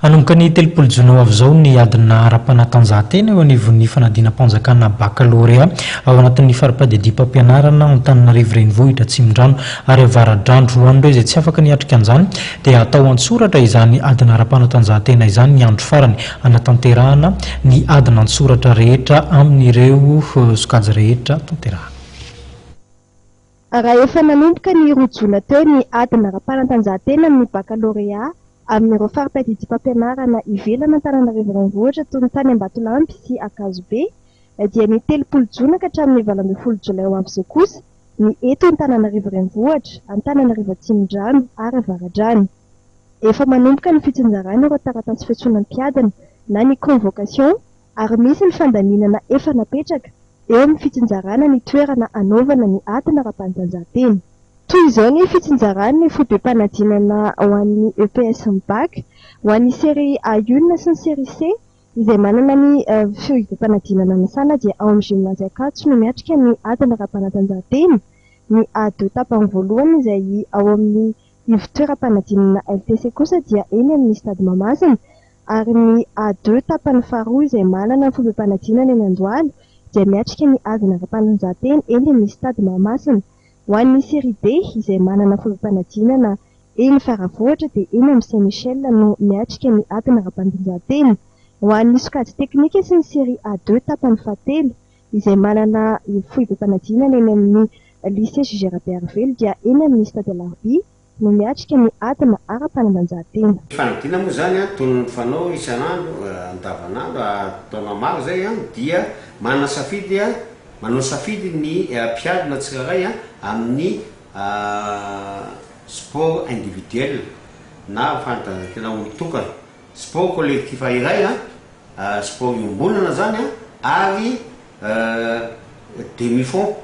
Hanomboka ny 30 jona ho avy izao ny adina ara-panatanjahantena eo anivon'ny fanadinam-panjakana Bakalorea ao anatin'ny fari-padiadiam-pampianarana Antananarivo Renivohitra, Atsimondrano ary Avaradrano. Ho an'ireo izay tsy afaka niatrika an'izany dia hatao an-tsoratra izany adina ara-panatanjahantena izany ny andro farany hanatanterahana ny adina an-tsoratra rehetra amin'ireo sokajy rehetra tanterahana. Raha efa nanomboka ny roa jona teo ny adina ara-panatanjahantena amin'ny bakalorea amin'ireo fari-piadidiam-pampianarana ivelan'Antananarivo Renivohitra toy ny tany Ambatolampy sy Ankazobe dia ny 30 jona ka hatramin'ny 18 jolay ho avy izao kosa ny eto Antananarivo Renivohitra, Antananarivo Atsimondrano ary Avaradrano. Efa manomboka ny fitsinjarana ireo taratasy fiantsoana mpiadina na ny convocation ary misy ny fandaminana efa napetraka eo amin'ny fitsinjarana ny toerana hanaovana ny adina ara-panatanjahantena. Toy izao ny fitsinjaran'ny foibem-panadinana ho an'ny EPS ny Bac, ho an'ny série A une sy ny série C izay manana ny foibem-panadinana Nasana dia ao amin'ny Gymnase Ankatso no miatrika ny adina ara-panatanjahantena, ny A deux tapany voalohany izay ao amin'ny ivon-toeram-panadinana LTC kosa dia eny amin'ny Stade Mahamasina ary ny A deux tapany faharoa izay manana ny foibem-panadinana eny Andohalo dia miatrika ny adina ara-panatanjahantena eny amin'ny Stade Mahamasina. Ho an'ny Série D izay manana foibem-panadinana eny Faravohitra dia eny amin'ny Saint Michel no miatrika ny adina ara-panatanjahantena. Ho an'ny sokajy teknika sy ny Série A deux tapany fahatelo izay manana foibem-panadinana eny amin'ny Lycée JG Rabearivelo dia eny amin'ny Stade Alarobia no miatrika ny adina ara-panatanjahantena. Ny fanadinana moa izany toy ny fanao isan'andro, andavan'andro, taona maro izay dia manana safidy, manao safidy ny mpiadina tsirairay amin'ny sport individuel na fanatanjahantena olon-tokana, sport collectif iray, sport iombonana izany ary demi fond,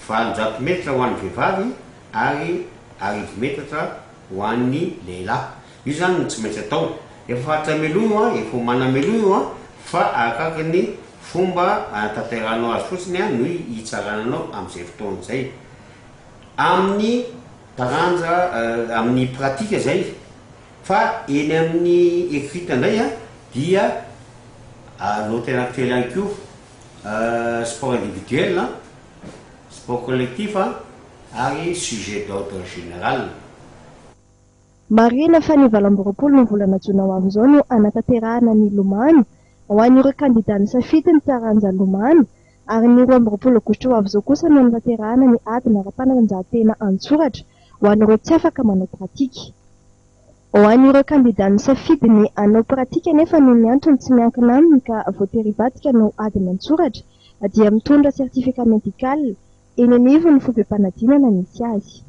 800 metatra ho an'ny vehivavy ary 1000 metatra ho an'ny lehilahy. Io izany no tsy maintsy atao. Efa faritra meloa io an, efa omana meloa io an, fa arakaraka ny fomba anatanterahanao azy fotsiny an no hitsarana anao amin'izay fotoana izay. Amin'ny taranja, amin'ny pratique izay, fa eny amin'ny écrite indray an dia noter-ko kely ihany koa sport individuel an, sport collectif an, ary sujet d'ordre général. Marihina fa ny 28 ny volana jona ho avy izao no hanatanterahana ny lomano ho an'ireo kandidà nisafidy ny taranja lomano ary ny 22 aogositra ho avy izao kosa no hanatanterahana ny adina ara-panatanjahantena an-tsoratra ho an'ireo tsy afaka manao pratika. Ho an'ireo kandidà nisafidy ny hanao pratika nefa noho ny antony tsy miankina aminy ka voatery hivadika no adina an-tsoratra dia mitondra certificat médical eny anivon'ny foibem-panadinana misy azy.